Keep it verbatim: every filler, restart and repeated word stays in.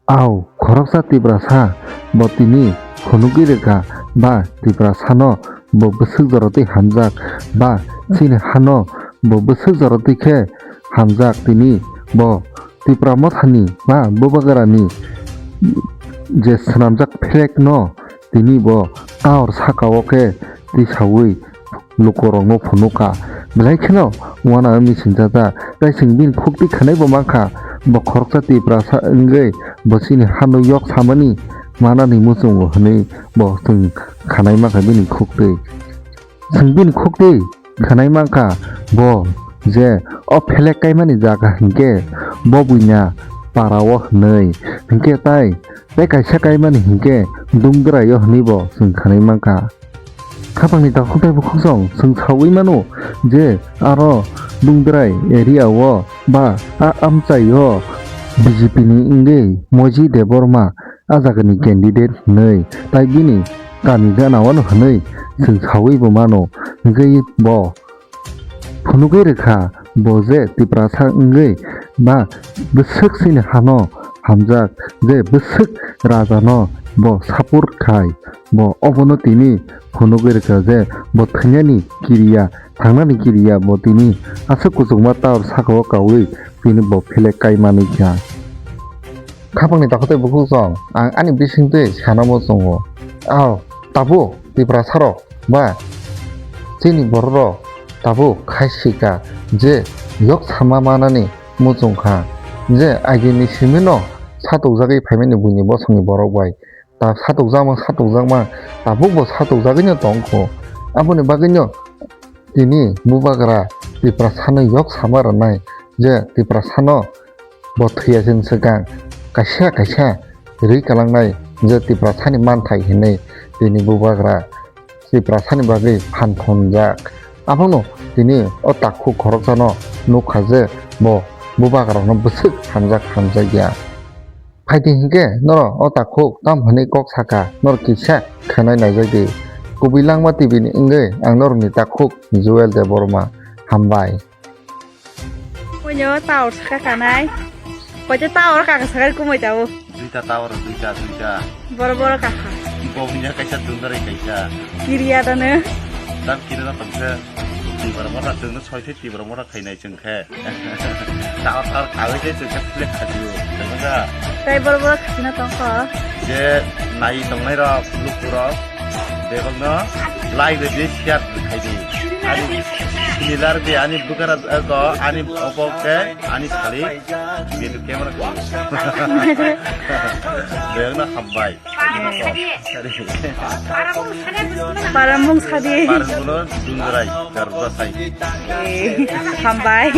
Au, khoroksa Tiprasa bo tini phunugwi rwkha, ba Tiprasano bo bwswk jora twi hamjak, ba chini hano bo bwswk jora twi khe hamjak, tini bo Tipra Mothani ba Bubagrani je swnamjak flag no tini bo taur saka o khe tisaui lukurokno phunukha. Belai kheno uanama misingjak, tei chwng bini khukti khwnai bo mankha, bo khoroksa Tiprasa wngwi bo chini hano yok samani manani muchungo hwnwi bo chwng khwnai mankha bini khukti. Chwng bini khukti khwnai mankha bo je o flag kaimani jaga hinkhe bo buina para o hwnwi, hinkhe tai tei kaisa kaimani hinkhe Dungdrai o hwnwi bo chwng khwnai mankha. Khapangni takhuk tei bukhuksong chwng saui mano je aro Dungdrai area o ba a amchai o B J P ni wngwi Moji Debbarma a jagani candidate hwnwi, tai bini kami gana o hwnwi chwng saui bo mano, hinkhe bo phunugwi rwkha bo je Tiprasa wngwi ba bwswk chini hano hamjak, je bwswk rajano bo support khai, bo obono tini phunugwi rwkha je bo thwinani kiriya, thangnani kiriya bo tini aswk kuchukma taur saka o kaui tini bo flag kaimani kha. Khapangni takhuk tei bukhuksong, ang ani bisingtwi sana muchungo. Ao, tabuk Tiprasarok ba chini bororok tabuk khai sika je yok sama manani muchungkha, je agini simino satokjagwi phaimani buini bosongni borok bai. Ta satokjakma, satokjakma, tabukbo satokjagwino tongkho. Aboni bagwino tini Bubagra Tiprasano yok sama rwnai, je Tiprasano bo thwiya chwng swkang kaisa kaisa rwi kalangnai, je Tiprasani manthai hinwi tini Bubagra Tiprasani bagwi phan thumjak. Abono tini o takhuk khoroksano nukha je bo Bubagrano bwswk hamjak hamjakya. Phaidi hinkhe norok o takhuk tam hwnwi kok saka, norok kisa khwnai naijak di. Kubui Langma T V ni wngwi ang norokni takhuk Joel Debbarma. Hambai. Oino tower saka kanai. Koite tower kaka sakari kumui tao. Duita tower, duita, duita. Boro boro kaka. Bobnya kaisa, Dungdrai kaisa. Kiriya dano. Tam kiriya tongkhe. Tibra mota chwngno soi thai Tibra mota khainai chwng khe. Tower, tower khawi khe chwng khe plek khajio. Tei boro boro khajina tongkho. Je nai tongnai rok, lukurok. Bebakno like rwdi, share rwdi, khaidi. Ani similar di, ani bwkara, eh, go, ani obo khe, ani sali, bini camera khe. Bebakno hambai. Sari. Paramung sadi. Paramung Dungdrai, Garbasai. Eh, hambai.